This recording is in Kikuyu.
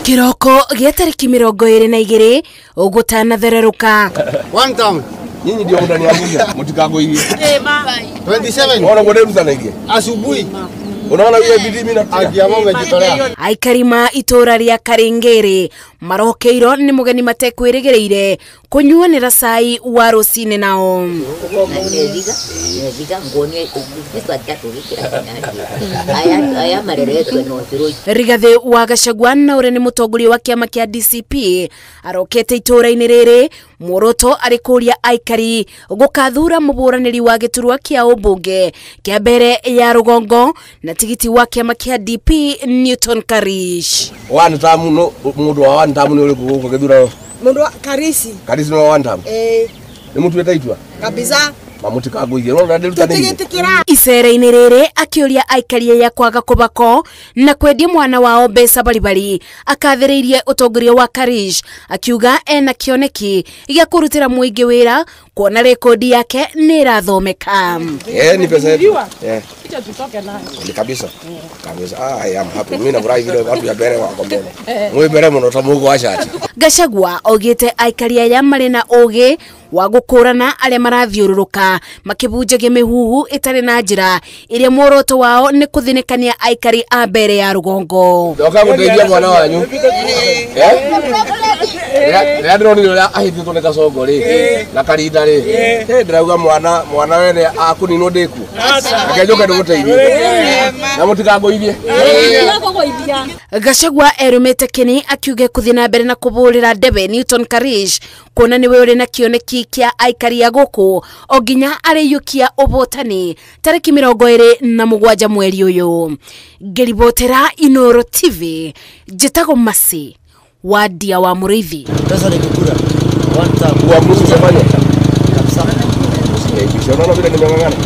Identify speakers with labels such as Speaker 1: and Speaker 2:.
Speaker 1: Kiroko gĩa tarĩki 22 gũtanathererũka.
Speaker 2: One town.
Speaker 3: Nyinyi ndio mnaniangusha, mtikangoirie.
Speaker 2: 27.
Speaker 3: Unaona kwa
Speaker 2: Asubuhi.
Speaker 3: Unaona ile bidii mimi natia.
Speaker 2: Akiamua umejitolea.
Speaker 1: Aikari ma itũra rĩa Karĩngĩrĩ marokeirwo nĩ mũgeni matekwĩrĩgĩrĩire kũnyuanĩra cai wa rũcinĩ nao. Rigathĩ wa Gachagua na ũrĩa nĩ mũtongoria wa kĩama kĩa DCP arokete itũra-inĩ rĩrĩ muoroto arĩ kũria aikari gũkathura mũbũranĩri wa gĩturwa kĩa ũmbunge kĩa mbere ya rũgongo na tigiti wa kĩama kĩa DP Newton Karish.
Speaker 3: One term no mundu wa one term ni uriku guku githurano?
Speaker 4: Mundu wa Karisi.
Speaker 3: Karisi no one term.
Speaker 4: Eh.
Speaker 3: Ni mutuite itua?
Speaker 4: Kabisa.
Speaker 3: Mamutikangũithie no ndirutanirie.
Speaker 1: Icera-inĩ rĩrĩ akĩũria aikari aya kwaga kũbako na kwendia mwana wao mbeca baribari akathĩrĩirie ũtongoria wa Karish akiuga ena kĩoneki gĩa kũrutĩra mũingĩ wĩra kuona rekodi yake nĩ ĩrathomeka.
Speaker 3: Ni pesa yetu. Ni kabisa. Kabisa. I am happy. Mimi nafurahi vile watu ya mbere wako mbele. Mwe mbere mũno ta mũgo wa shati.
Speaker 1: Gachagua augĩte aikari aya marĩ na ũgĩ wa gũkũrana arĩa marathiũrũrũka makĩbunjagia mĩhuhu ĩtarĩ na njĩra ĩrĩa muoroto wao nĩ kũthinĩkania aikari a mbere ya rũgongo.
Speaker 3: Ndoka gũteithia mwana wanyu. Rĩrĩa ndĩronire ũrĩa ahĩtĩtwo nĩ Kasongo rĩ na Karinda rĩ, ndĩrauga mwana wene akũninwo ndĩkuo. Reke njũke ndĩgũteithie. Na mũtikangũithie.
Speaker 1: Gachagua erũmĩte kĩni akiuga kũthiĩ na mbere na kũbũrĩra ndebe Newton Karish kuona nĩwe ũrĩ na kĩoneki kĩa aikari a gũkũ o nginya arĩiyũkia ũbotani tarĩki 27 mweri ũyũ. Ngĩribotera Inooro TV njĩtagwo Masi Wadia wa Mũrĩithi.
Speaker 2: Pesa ni kukura. One time.
Speaker 3: Uamuzi umefanywa.
Speaker 2: Kabisa.
Speaker 3: Unaona vile nimeng'ang'ana.